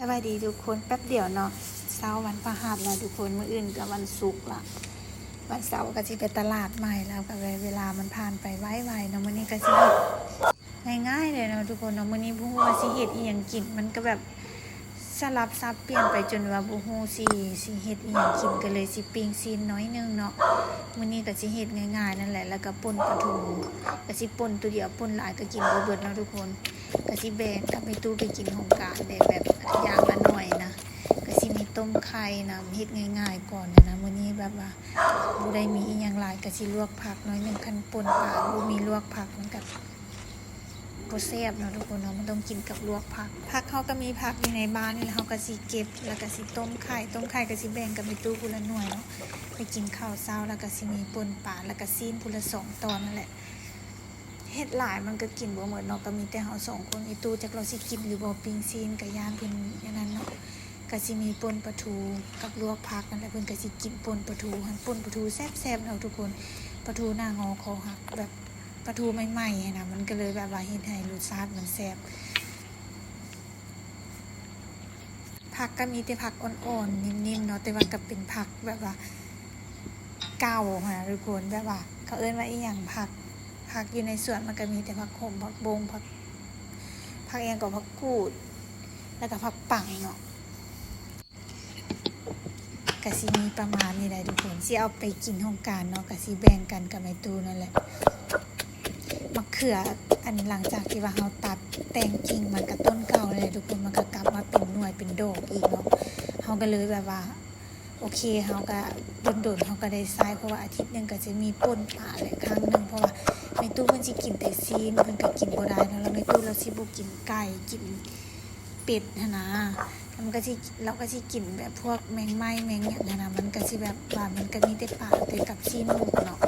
ສະບາຍດີທຸກຄົນ ແປັບດຽວເນາະ ເຊົ້າວັນພະຫັດແລ້ວທຸກຄົນ ມື້ອື່ນກໍວັນສຸກລະ ວັນເສົາກໍຊິໄປຕະຫຼາດໃໝ່ແລ້ວ ກໍເວລາມັນຜ່ານໄປໄວໆເນາະ. ມື້ນີ້ກໍຊິເຮັດງ່າຍໆເລີຍເນາະທຸກຄົນເນາະ. ມື້ນີ້ບໍ່ຮູ້ວ່າຊິເຮັດອີ່ຫຍັງກິນ ມັນກໍແບບສະຫຼັບສັບປ່ຽນໄປຈົນວ່າບໍ່ຮູ້ຊິ ຊິເຮັດອີ່ຫຍັງກິນ ກໍເລີຍຊິປີ້ງຊີ້ນໜ້ອຍໜຶ່ງເນາະ. ມື້ນີ້ກໍຊິເຮັດງ່າຍໆນັ້ນແຫຼະ ແລ້ວກໍປົ່ນປາທູ ກໍຊິປົ່ນໂຕດຽວ ປົ່ນຫຼາຍກໍກິນບໍ່ເບິດເນາະທຸກຄົນ. ກະຊິແບ່ງກັບແມ່ຕູ້ໄປກິນໂຮງການເດ້ ແບບຢ່າງລະໜ້ອຍນະ. ກະຊິມີຕົ້ມໄຂ່ນຳ ເຮັດງ່າຍໆກ່ອນນະ. ມື້ນີ້ແບບວ່າບໍ່ໄດ້ມີອີ່ຫຍັງຫຼາຍ ກະຊິລວກຜັກໜ້ອຍໜຶ່ງ ຄັນປົ່ນປາບໍ່ມີລວກຜັກມັນກະບໍ່ແຊບເນາະທຸກຄົນເນາະ ມັນຕ້ອງກິນກັບລວກຜັກ. ຜັກເຮົາກະມີຜັກຢູ່ໃນບ້ານນີ້ແຫຼະ ເຮົາກະຊິເກັບ ແລ້ວກະຊິຕົ້ມໄຂ່ ຕົ້ມໄຂ່ກະຊິແບ່ງກັບແມ່ຕູ້ຜູ້ລະໜ່ວຍເນາະ ໄປກິນເຂົ້າເຊົ້າ ແລ້ວກະຊິມີປົ່ນປາ ແລ້ວກະຊີ້ນຜູ້ລະສອງຕອນນັ້ນແຫຼະ. ເຮັດຫຼາຍມັນກໍກິນບໍ່ໝົດເນາະ ກໍມີແຕ່ເຮົາສອງຄົນ. ແມ່ຕູ້ຈັກລາວຊິກິນຫຼືບໍ່ ປີ້ງຊີ້ນກໍຢ້ານເພິ່ນອັນນັ້ນເນາະ. ກໍຊິມີປົ່ນປາທູກັບລວກຜັກນັ້ນແຫຼະ ເພິ່ນກໍຊິກິນປົ່ນປາທູຫັ້ນ. ປົ່ນປາທູແຊບໆເນາະທຸກຄົນ ປາທູໜ້າງໍຄໍຫັກ ແບບປາທູໃໝ່ໆຫັ້ນນະ ມັນກໍເລີຍແບບວ່າເຮັດໃຫ້ລົດຊາດມັນແຊບ. ຜັກກໍມີແຕ່ຜັກອ່ອນໆ ນິ້ມໆເນາະ ແຕ່ວ່າກໍເປັນຜັກແບບວ່າເກົ່າຫັ້ນນະທຸກຄົນ ແບບວ່າເຂົາເອີ້ນວ່າອີ່ຫຍັງ ຜັກ ຜັກຢູ່ໃນສວນມັນກໍມີແຕ່ຜັກໂຂມ ຜັກບົງ ຜັກ ຜັກອີ່ຫຍັງກໍ ຜັກກູດ ແລ້ວກໍຜັກປັງເນາະ. ກະຊິມີປະມານນີ້ແຫຼະທຸກຄົນ ຊິເອົາໄປກິນໂຮງການເນາະ ກະຊິແບ່ງກັນກັບແມ່ຕູ້ນັ້ນແຫຼະ. ມະເຂືອ ອັນ ຫຼັງຈາກທີ່ວ່າເຮົາຕັດແຕ່ງກິ່ງມັນກັບຕົ້ນເກົ່າແລ້ວທຸກຄົນ ມັນກໍກັບມາເປັນໜ່ວຍເປັນດອກອີກເນາະ. ເຮົາກໍເລີຍແບບວ່າ ໂອເຄ ເຮົາກໍດົນໆເຮົາກໍໄດ້ໃຊ້ ເພາະວ່າອາທິດໜຶ່ງກໍຈະມີປົ່ນປາແຫຼະຄັ້ງໜຶ່ງ ເພາະວ່າແມ່ຕູ້ເພິ່ນຊິກິນແຕ່ຊີ້ນ ເພິ່ນກໍກິນບໍ່ໄດ້ເນາະ ແລ້ວແມ່ຕູ້ລາວຊິບໍ່ກິນໄກ່ ກິນ ເປັດຫັ້ນນະ ແລ້ວມັນກໍຊິ ລາວກໍຊິກິນແບບພວກແມງໄມ້ແມງຫຍັງຫັ້ນນະ ມັນກໍຊິແບບວ່າມັນກໍມີແຕ່ປາແຕ່ກັບຊີ້ນໝູເນາະ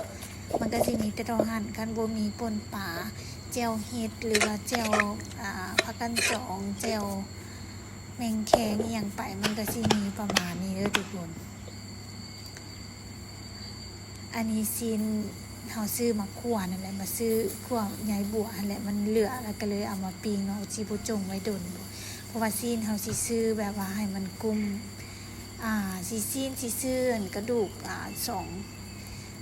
ມັນກໍຊິມີແຕ່ເທົ່າຫັ້ນ. ຄັນບໍ່ມີປົ່ນປາ ແຈ່ວເຫັດ ຫຼືວ່າແຈ່ວ ອ່າ ຜັກກັນຈອງ ແຈ່ວແມງແຄງອີ່ຫຍັງໄປ ມັນກໍຊິມີປະມານນີ້ເດີທຸກຄົນ. ອັນນີ້ຊີ້ນເຮົາຊື້ມາຂົ້ວນັ້ນແຫຼະ ມາຊື້ຂົ້ວໃຍບົວຫັ້ນແຫຼະ ມັນເຫຼືອແລ້ວກໍເລີຍເອົາມາປີ້ງເນາະ ຊິບໍ່ຈົ່ງໄວ້ດົນ ເພາະວ່າຊີ້ນເຮົາຊິຊື້ແບບວ່າໃຫ້ມັນກຸ້ມ ອ່າ ຊິຊີ້ນ ຊິຊື້ອັນກະດູກ ອ່າ ສອງ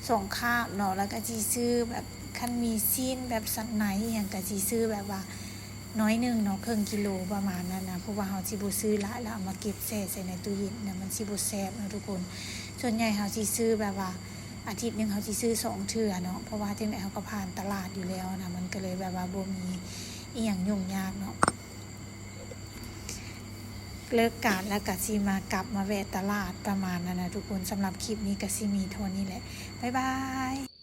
ສອງຄາບເນາະ ແລ້ວກໍຊິຊື້ແບບ ຄັນມີຊີ້ນແບບສັນໃນອີ່ຫຍັງກໍຊິຊື້ແບບວ່າ ໜ້ອຍໜຶ່ງເນາະ ເຄິ່ງກິໂລປະມານນັ້ນນະ ເພາະວ່າເຮົາຊິບໍ່ຊື້ຫຼາຍ ແລ້ວເອົາມາເກັບແຊ່ໃສ່ໃນຕູ້ເຢັນນະ ມັນຊິບໍ່ແຊບເນາະທຸກຄົນ. ສ່ວນໃຫຍ່ເຮົາຊິຊື້ແບບວ່າ ອາທິດໜຶ່ງເຮົາຊິຊື້ສອງເທື່ອເນາະ ເພາະວ່າຈັ່ງໃດເຮົາກໍຜ່ານຕະຫຼາດຢູ່ແລ້ວນະ ມັນກໍເລີຍແບບວ່າບໍ່ມີອີ່ຫຍັງຫຍຸ້ງຍາກເນາະ. ເລີກການແລ້ວກໍຊິມາ ກັບມາແວະຕະຫຼາດປະມານນັ້ນນະທຸກຄົນ. ສຳລັບຄລິບນີ້ກໍຊິມີເທົ່ານີ້ແຫຼະ ບາຍບາຍ.